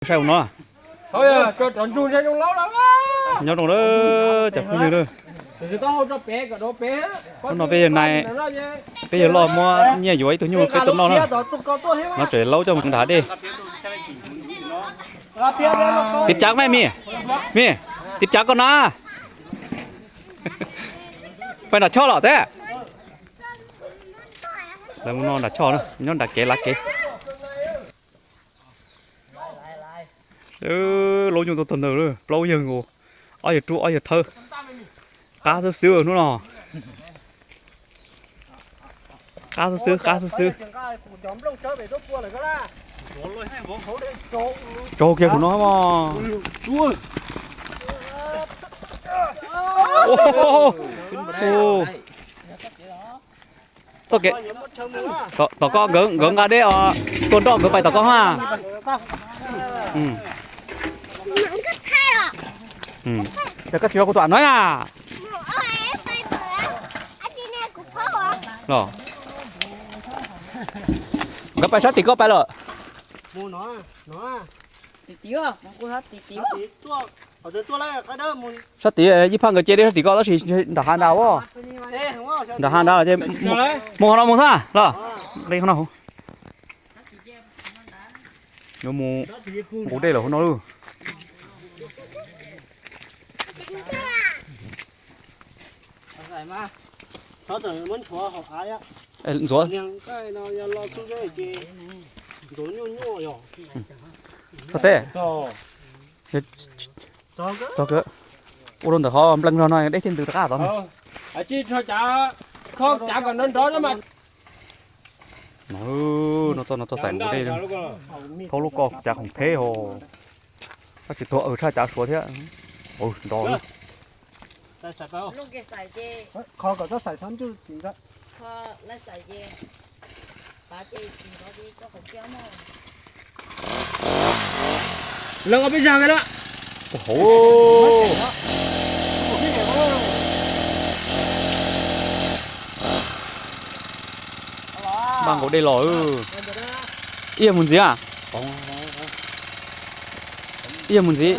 Saib ua no. Nyob zoo na, cov phooj ywg na. Hnub no peb yawg nais, peb yawg loj muab nyiaj yuav ib tug nyuj peb tuaj noj na. No tseem laub coj mus nram hav dej. Tiv cav me mi, mi, tiv cav koj na. Pais nram choj los teb. Lawv mus no nram choj na, nyob nram kev lav kev. Laub nyuj tuaj tag ntawd, plaub yawg nkaus, ob yawg ruam ob yawg thawb. Qab xwb xwb hnub no. Qab xwb xwb, qab xwb xwb. Tsaug kiag saum no mas. Txoj kev, tom koj nkawd nqa dej os, tuaj nroj nkawd pais tom koj ha. Koj tsis yog kuv tus am no na. Los, nkawd pais sab tim koj pais lawm. Sab tim Yij Phaj nkawd cia dej sab tim koj tab sis nram hav nrad as. Nram hav nrad ces mus qhov no mus xwb los. Nqis qhov no. Yuav mus nqus dej lawm hauv no lawm. Ntxuav, txog teb. Txog kawg. Ua rau ntawm qhov nplees zog no dej thiaj ntws rov qab tod na. No txoj no txoj xaim nqus dej, thaub lub koj cav khoom theb ho. Tab sis tuag aws tshaj cav suav thiab. Nrov. Lawv peb zag na. Npaj nkaus dej los. Ib yawg mus ntxiv a. Ib yawg mus ntxiv.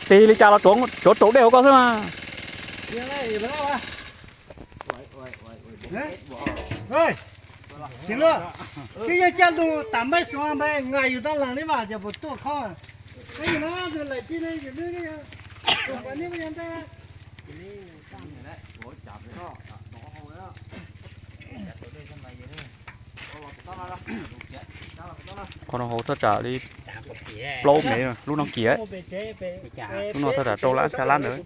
Tig li cas los tsuav rau dej hauv koj xwb mas. Tsis yog caj lus tam npaij suav npaij nqa yus tab lees li mas cov puas tuaj khob. Qhov no hauv thaj tsam li plaub mev, lub no kiag. Lub no thaj tsam rau lab xya lab ntawd.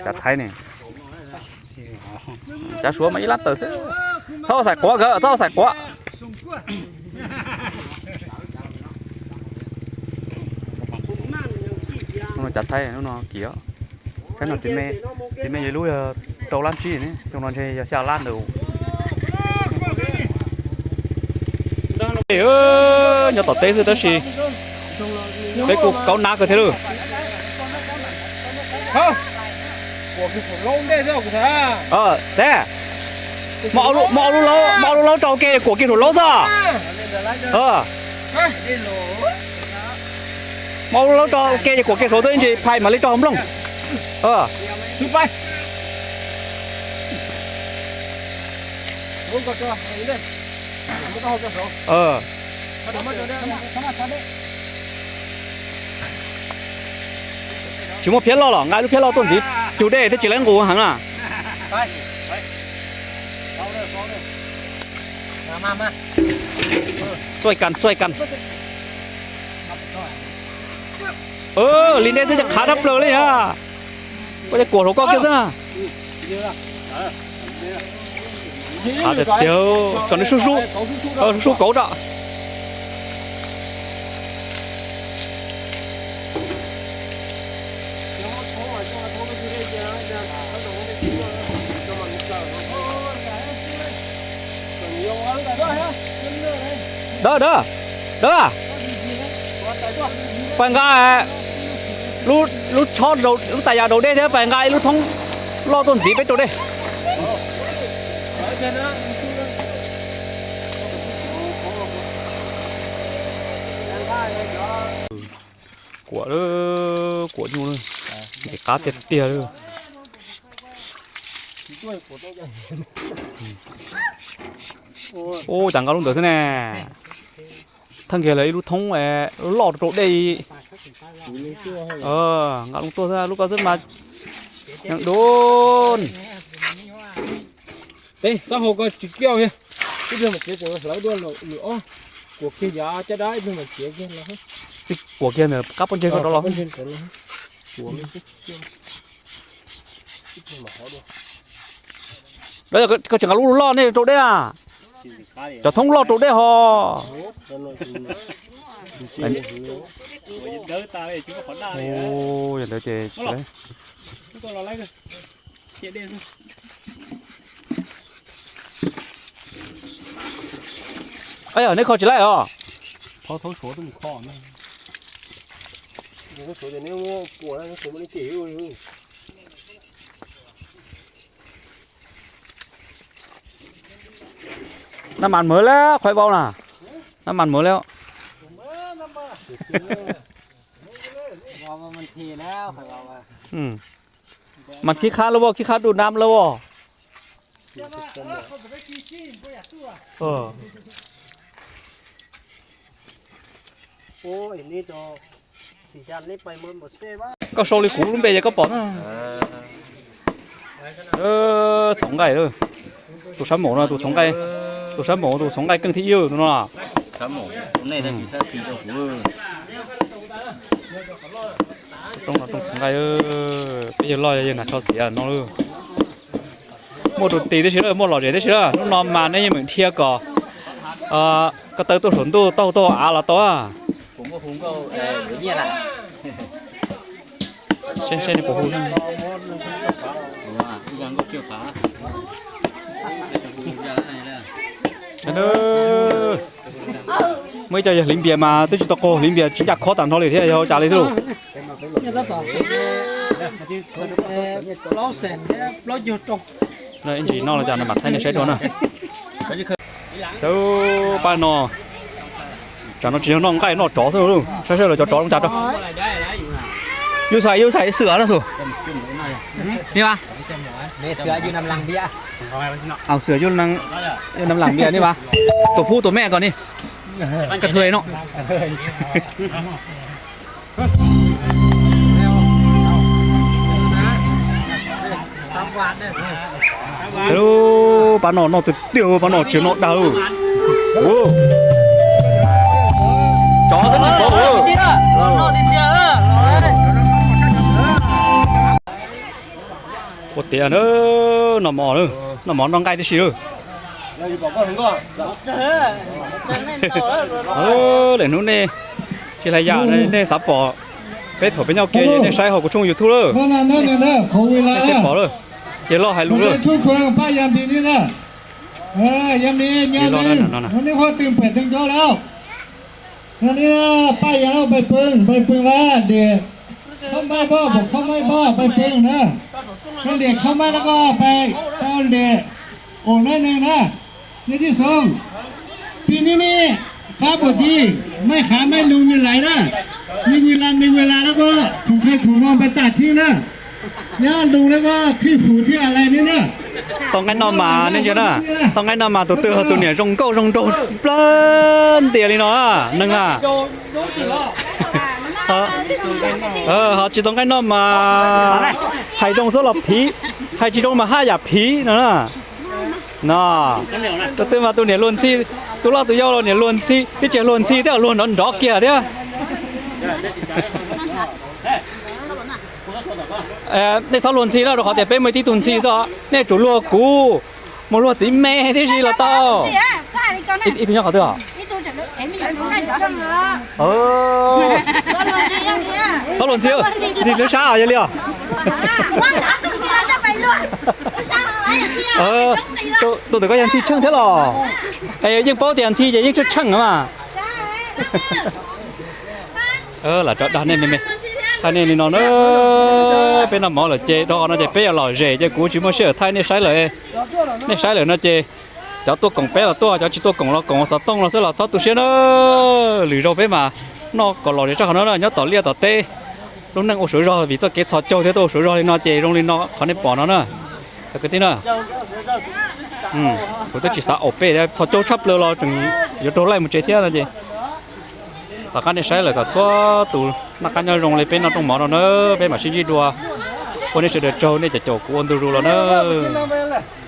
Cav thaib ne. Cav suav mas ib lab tawm xwb. Txhob xaim quav nkawd, txhob xaim quav. Lub no cav thaib, lub no kiag. Saib no txiv me, txiv me yog lub yog rau lab tsib ne, xyoo no ntshe yog xya lab ntawd. Nyob tom teb xwb tab sis peb kuj kaub nab kawg thiab lawm. Teb, muab ob lub laub, muab ob lub laub rau ke kuam kiag saum laub xwb. Muab ob lub laub rau ke ces kuam kiag saum xwb, ntsis phais mam li rau hauv nplooj. Tsis muaj phiab loj los nqa lub phiab loj tuaj ntxiv cug dej thiab tsis lawv nqus heev na. Xuaij kas, xuaij kas. Li nej twb ceev qhav tshaj plaws li na. Kuv kuam saum koj kiag xwb na. Qhav tiag tiag, kom nws sub sub, sub sub kauv tso. Dawb, dawb, dawb. Pais nqa lub tshob, lub tais yas raus dej thiab pais nqa ib lub thoob loj tuaj ntxiv peb rau dej. Kuam lawm, kuam nyuj lawm, ntim qab tiag tiag lawm. Ub, cas nqa lub ntawd xwb ne. Thaj nkiag lawv ib lub thoob loj rau dej. Nqa lub tuaj xwb, lub ko xwb mas. Nyeem dua. Teb, taub hau ko tsis kiaj li. Ib pliag mam txiav kuam hlawv dua lwm ob. Kuam kiag yav caj dab ib pliag mam txiav kiag los. Tsis kuam kiag ntawm qab pob ntseg ko rau los. Koj tseem nqa lub loj nej rau dej na. Cov thoob loj rau dej ho. Yog ntawd ces Yog neb kho tsis laij os. Nab mas mawv lawm qhov vau na. Nab mas mawv lawm. Mas khib qhab lawm, khib qhab dub nab lawm. Koj sau li kuv lub npe ces koj pom na. Txhoov nqaij, tus sab maum no tus txhoov nqaij, tus sab maum tus txhoov nqaij keej thib ib tus no. Rooj no rooj txhoov nqaij, peb yawg loj yawg hnav tsho xiav no lawm. Muaj tus tis tib si lawm, muaj lom zem tib si lawm. Hnub no mas nej yeej meem dhia kom ko taw tuaj saum ntuj taug taug av los tau. Muaj ib co yawg hliv npias mas twb tsis tau qaug hliv npias tsis ncaj khob tag nrho li thiab, yog ua cas li xwb lauj? Ib ntsis noj los cas no mam thaij nej saib dua na. Pab no, tsam no tsis yog noj nqaij noj tsov xwb, saib saib lawv cov tsov zoo cas rau. Yus xaiv yus xaiv xwm no xwm. Ni va. Xwm yus nam lam npias ni va. Tus pub tus me ko ni. Ka thwj no. Pab no noj tiag tiag, pab no tsis noj dag. Tsov xwb tsis paub. Ua tiav, noj mov, noj mov noj nqaij tib si lawm. Lwm hnub nej tsis hla yam nej xav pom peb thaum peb nyob ua ke nej saib hauv kuv tshooj YouTube lawm. Nej pom lawm, ces loj hais lus lawm. Paj Yas npis ni na, Yas Mis, Nyas Neeg, nej ho twg pem twg nco lawm? Paj Yas lawm, Npais Pwg, Npais Pwg Vaj Liam, Khaub Maib Npauj, Khaub Maib Npauj, Npais Pwg na. Koj Liam Khaub Maib na, koj Npais, koj Liam Oom Nab Neeg na. Nyob Tij Xoo, pis ni ni, pab puas ti, Maij Khav, Maij Lug, Maij Lais na. Me Vwj Las, Me Vwj Las na, koj khoom kha khoom no npais tas thib na. Nyob Lug na, koj Thwj Fum, Thwj As Lais ni na. Tau nqaij noj mas nej ntsia na, tau nqaij noj mas tus twg tus niam zoo nkauj zoo nraug plab ntias li no neeg na. Ho tsis tau nqaij noj mas hais zoo xwb los phiv, hais tsis zoo mas haj yam phiv no na. No, tus twg mas tus niam luag ntxhi, tus loj tus yau los niam luag ntxhi, twb tsis luag ntxhi thiab, luag nrov nrov kiag thiab. Nej txhob luag ntxhi na, rau qhov tias peb muaj ib tib tug ntxhi xwb, nej tsum luag kuv, mus luag txiv me tib si los tau. Ib tug nyob qhov twg os? Txhob luag ntxhi, ntxhi lub sab yog li os. Tus ntawm koj yog ntxhi tsheej thiab los? Es yeej paub tias ntxhi ces yeej tsheej tsheej mas. Lam rov dag nej me me, thaij nej li no na. Peb noj mov lawm ces dhau qhov no ces peb yuav lom zem ces kuv tsis muaj sij hawm thaij nej saib lawm. Nej saib lawm no ces cov tuaj koom peb los tuaj, cov tsis tuaj koom los koom xov tooj los xwb los txhob tu siab na. Lwm zaug peb mas Noj kom los zem tso qhov no na, nyob tom liaj tom teb, lub neej ua suav zog vim txoj kev txhos caug thiab tuaj ua suav zog li no ces zoo li no qhov nej pom no na. Cov kwv tij na, kuv twb tsis xav aus peb thiab, txhos caug tshaj plaws los tseem yuav raug laij mus tsev thiab no ces tom qab nej saib lawm kom txhua tus noj qab nyob zoo li peb noj rooj mov no na, peb mam sib ntsib dua, ua nej sawv daws tsaug nej cov caum kuv ua ntu zus los na.